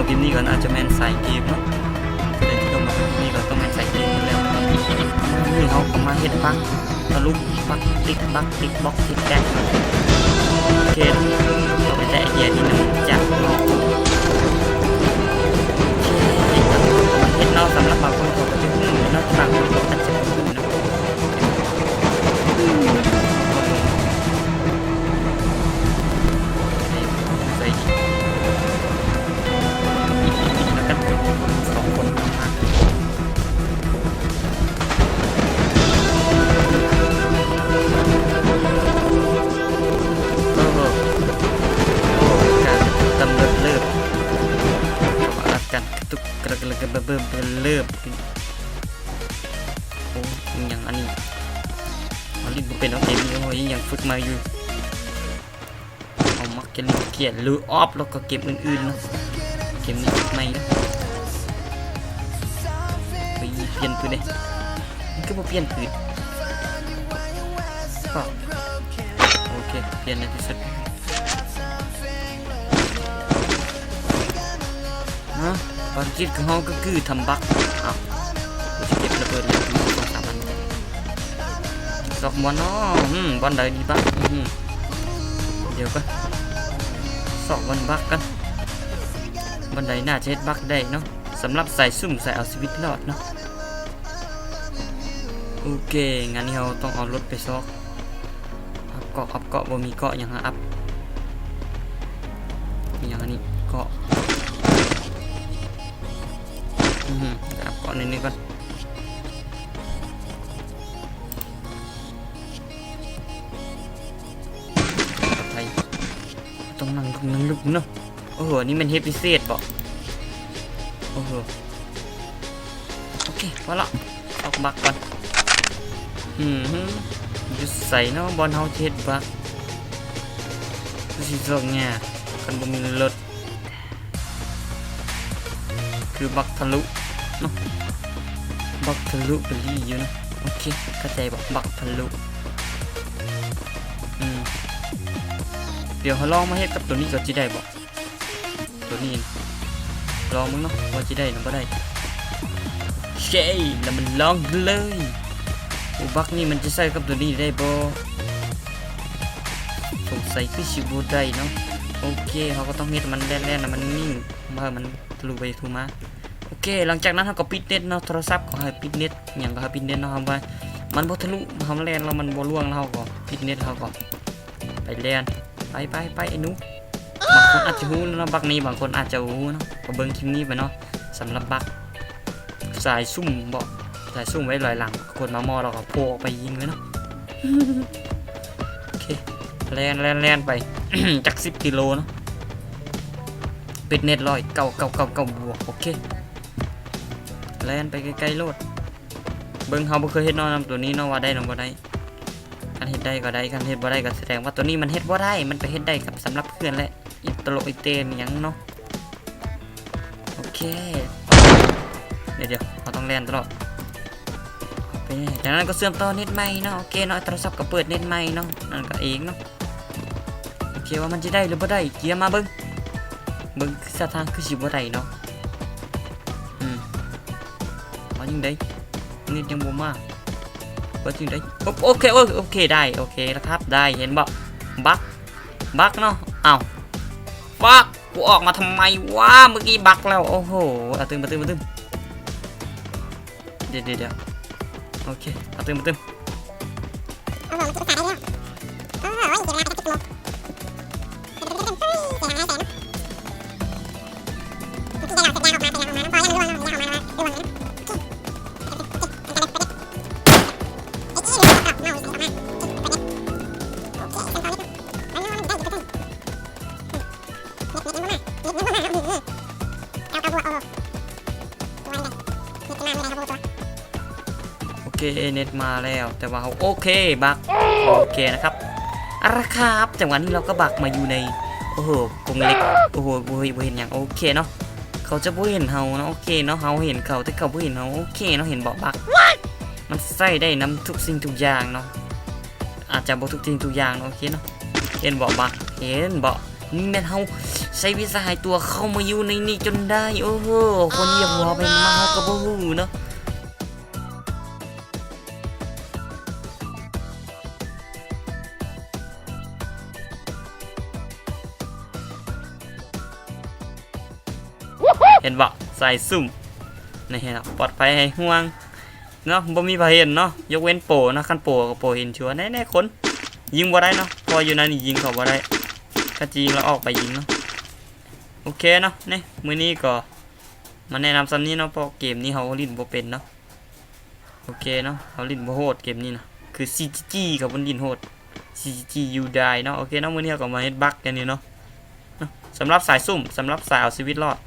ເກມນີ້ກໍໜ້າຈະແມ່ນສາຍເກມເນາະ ແຕ່ທີ່ລົງມາເກມນີ້ກໍຕ້ອງແມ່ນສາຍເກມຢູ່ແລ້ວ. ມື້ນີ້ເຮົາກໍມາເຮັດບັກທະລຸບັກ ຕິກບັກ ຕິກບັອກ ຕິກແບັກ. ໂອເຄ ເຮົາໄປໄດ້ໄອເດຍນີ້ມາຈາກນອກ. ໂອເຄ ເຮັດເນາະ ສຳລັບບາງຄົນເຂົາກໍຈະຮູ້ເນາະ ບາງຄົນກໍອາດຈະບໍ່ຮູ້ເນາະ. ໃສ່ ແລ້ວກັນ ສອງຄົນ ໂອ້ໂຫ ການຕຳເລີບເລີບ ເຂົາວ່າການກະຕຸກກະເລີບເລີບ. ໂອ້ ອີຫຍັງອັນນີ້ ເຮົາຫຼິ້ນບໍ່ເປັນເນາະເກມນີ້. ໂອ້ຍ ຍັງຝຶກໃໝ່ຢູ່. ເຮົາມັກຈະຫຼິ້ນເກມເລີອອບ ແລ້ວກໍເກມອື່ນໆເນາະ. ເກມນີ້ໃໝ່ເນາະ. ເຮີ້ຍ ປ່ຽນປືນເດ້. ມັນຄືບໍ່ປ່ຽນປືນ? ກໍ ໂອເຄ ປ່ຽນໃນທີ່ສຸດ. ຮະ ພາລະກິດຂອງເຮົາກໍຄືທຳບັກ. ເອົ້າ ເກັບລະເບີດເລີຍ ສອງສາມອັນ. ຊອກບ່ອນເນາະ ອືມ ບ່ອນໃດດີບັກ? ອືມ ດຽວກ່ອນ ຊອກບ່ອນບັກກ່ອນ. ບ່ອນໃດໜ້າຈະເຮັດບັກໄດ້ເນາະ ສຳລັບສາຍຊຸ່ມ ສາຍເອົາຊີວິດລອດເນາະ. ໂອເຄ ງານນີ້ເຮົາຕ້ອງເອົາລົດໄປຊອກ. ອັບເກາະ ອັບເກາະ ບໍ່ມີເກາະຫຍັງ ອັບ ອີຫຍັງອັນນີ້ ເກາະ. ອືມ ອັບເກາະໜ້ອຍໜຶ່ງກ່ອນ. ປອດໄພ ຕ້ອງນັ່ງ ນັ່ງລຶກເນາະ. ໂອ້ໂຫ ນີ້ແມ່ນເຮັດພິເສດເບາະ? ໂອ້ໂຫ ໂອເຄ ພໍລະ ຊອກບັກກ່ອນ. ອືມ ຢູ່ໃສເນາະ ບ່ອນເຮົາຊິເຮັດບັກ? ຄືຊິຊອກຍາກ ຄັນບໍ່ມີລົດ. ຄືບັກທະລຸເນາະ ບັກທະລຸໄປລີ້ຢູ່ເນາະ. ໂອເຄ ເຂົ້າໃຈບໍ່ ບັກທະລຸ. ອືມ ດຽວເຮົາລອງມາເຮັດກັບໂຕນີ້ກ່ອນ ຊິໄດ້ບໍ່? ໂຕນີ້ ລອງເບິ່ງເນາະ ວ່າຊິໄດ້ຫຼືບໍ່ໄດ້. ເຊ ແລ້ວມັນລອງເລີຍ. ໂອ້ ບັກນີ້ມັນຈະໃຊ້ກັບໂຕນີ້ໄດ້ບໍ່? ສົງໄສຄືຊິບໍ່ໄດ້ເນາະ. ໂອເຄ ເຮົາກໍຕ້ອງເຮັດໃຫ້ມັນແລ່ນໆ ໃຫ້ມັນນິ່ງ ບໍ່ໃຫ້ມັນທະລຸໄປທະລຸມາ. ໂອເຄ ຫຼັງຈາກນັ້ນເຮົາກໍປິດເນັດເນາະ ໂທລະສັບກໍໃຫ້ປິດເນັດ ຫຍັງກໍໃຫ້ປິດເນັດເນາະ. ເຮົາວ່າມັນບໍ່ທະລຸ ເຮົາແລ່ນແລ້ວມັນບໍ່ລ່ວງ ແລ້ວເຮົາກໍປິດເນັດ ເຮົາກໍ ໄປແລ່ນ ໄປ ໄປ ໄປ ໄອ້ໜູ. ບາງຄົນອາດຈະຮູ້ເນາະ ບັກນີ້ ບາງຄົນອາດຈະບໍ່ຮູ້ເນາະ ກໍເບິ່ງຄລິບນີ້ໄປເນາະ. ສຳລັບບັກສາຍຊຸ່ມເບາະ ສາຍຊຸ່ມໄວ້ລອຍຫຼັງ ຄົນມາມໍ່ ແລ້ວກໍໂພອອກໄປຍິງເລີຍເນາະ. ໂອເຄ ແລ່ນ ແລ່ນ ແລ່ນໄປ ຈັກສິບກິໂລເນາະ. ປິດເນັດ ຮ້ອຍເກົ້າເກົ້າເກົ້າເກົ້າ ບວກ ໂອເຄ ແລ່ນໄປໄກໆໂລດ. ເບິ່ງ ເຮົາບໍ່ເຄີຍເຮັດເນາະ ນຳໂຕນີ້ເນາະ ວ່າໄດ້ຫຼືບໍ່ໄດ້. ຄັນເຮັດໄດ້ກໍໄດ້ ຄັນເຮັດບໍ່ໄດ້ກໍສະແດງວ່າໂຕນີ້ມັນເຮັດບໍ່ໄດ້ ມັນໄປເຮັດໄດ້ກັບສຳລັບເພື່ອນ ແລະ ອີໂຕໂລ ອີເຕມີຫຍັງເນາະ. ໂອເຄ ດຽວໆ ເຮົາຕ້ອງແລ່ນຕະຫຼອດ. ໂອເຄ ຈາກນັ້ນກໍເຊື່ອມຕໍ່ເນັດໃໝ່ເນາະ. ໂອເຄເນາະ ໂທລະສັບກໍເປີດເນັດໃໝ່ເນາະ ນັ້ນກໍເອງເນາະ. ໂອເຄ ວ່າມັນຊິໄດ້ຫຼືບໍ່ໄດ້ ເກຍມາເບິ່ງ ເບິ່ງຄືທ່າທາງຄືຊິບໍ່ໄດ້ເນາະ. ອືມ ວ່າຈັ່ງໃດ ເນັດຍັງບໍ່ມາ ວ່າຈັ່ງໃດ? ໂອ ໂອເຄ ໂອ ໂອເຄ ໄດ້ ໂອເຄລະຄັບ ໄດ້ ເຫັນບໍ່ ບັກ ບັກເນາະ. ອ້າວ ຟັກ ກູອອກມາທຳໄມວະ ເມື່ອກີ້ບັກແລ້ວ. ໂອ້ໂຫ ອາຕື່ມ ອາຕື່ມ ອາຕື່ມ ດຽວໆໆ ໂອເຄ ອາຕື່ມ ອາຕື່ມ. ໂອ້ໂຫ ມັນກິນສາໄດ້ແລ້ວ ໂອ້ໂຫ ເສຍເວລາໄປຈັກຊົ່ວໂມງ. ໂອເຄ ເນັດມາແລ້ວ ແຕ່ວ່າເຮົາ ໂອເຄ ບັກ ໂອເຄນະຄັບ ເອົາລະຄັບ ຈັງຫວະນີ້ເຮົາກໍບັກມາຢູ່ໃນ ໂອ້ໂຫ ກົງເຫຼັກ ໂອ້ໂຫ ບໍ່ເຫັນ ບໍ່ເຫັນຫຍັງ ໂອເຄເນາະ ເຂົາຈະບໍ່ເຫັນເຮົາເນາະ ໂອເຄເນາະ ເຮົາເຫັນເຂົາ ແຕ່ເຂົາບໍ່ເຫັນເຮົາ ໂອເຄເນາະ ເຫັນບໍ່ ບັກ ມັນໃຊ້ໄດ້ນຳທຸກສິ່ງທຸກຢ່າງເນາະ ອາດຈະບໍ່ທຸກສິ່ງທຸກຢ່າງເນາະ ໂອເຄເນາະ ເຫັນບໍ່ ບັກ ເຫັນບໍ່? ນີ້ແມ່ນເຮົາໃຊ້ວິຊາຫາຍຕົວເຂົ້າມາຢູ່ໃນນີ້ຈົນໄດ້. ໂອ້ໂຫ ຄົນຢຽບຫົວໃຜມາເຮົາກໍບໍ່ຮູ້ເນາະ. ເຫັນບໍ່? ສາຍຊຸ່ມ ນີ້ເຫັນບໍ່? ປອດໄພໄຮ້ຫ່ວງເນາະ ບໍ່ມີໃຜເຫັນເນາະ ຍົກເວັ້ນໂປເນາະ. ຄັນໂປກໍໂປເຫັນຊົວ. ແນ່ໆ ຄົນຍິງບໍ່ໄດ້ເນາະ ເພາະວ່າຢູ່ໃນນີ້ຍິງເຂົາບໍ່ໄດ້ ຄັນຊິຍິງລະອອກໄປຍິງເນາະ. ໂອເຄເນາະ ນີ້ມື້ນີ້ກໍມາແນະນຳສ່ຳນີ້ເນາະ ເພາະເກມນີ້ເຮົາຫຼິ້ນບໍ່ເປັນເນາະ. ໂອເຄເນາະ ເຮົາຫຼິ້ນບໍ່ໂຫດເກມນີ້ນະ ຄື CGG ເຂົາເພິ່ນຫຼິ້ນໂຫດ CGG you die ເນາະ. ໂອເຄເນາະ ມື້ນີ້ເຮົາກໍມາເຮັດບັກກັນນີ້ເນາະ ເນາະ ສຳລັບສາຍຊຸ່ມ ສຳລັບສາຍເອົາຊີວິດລອດ.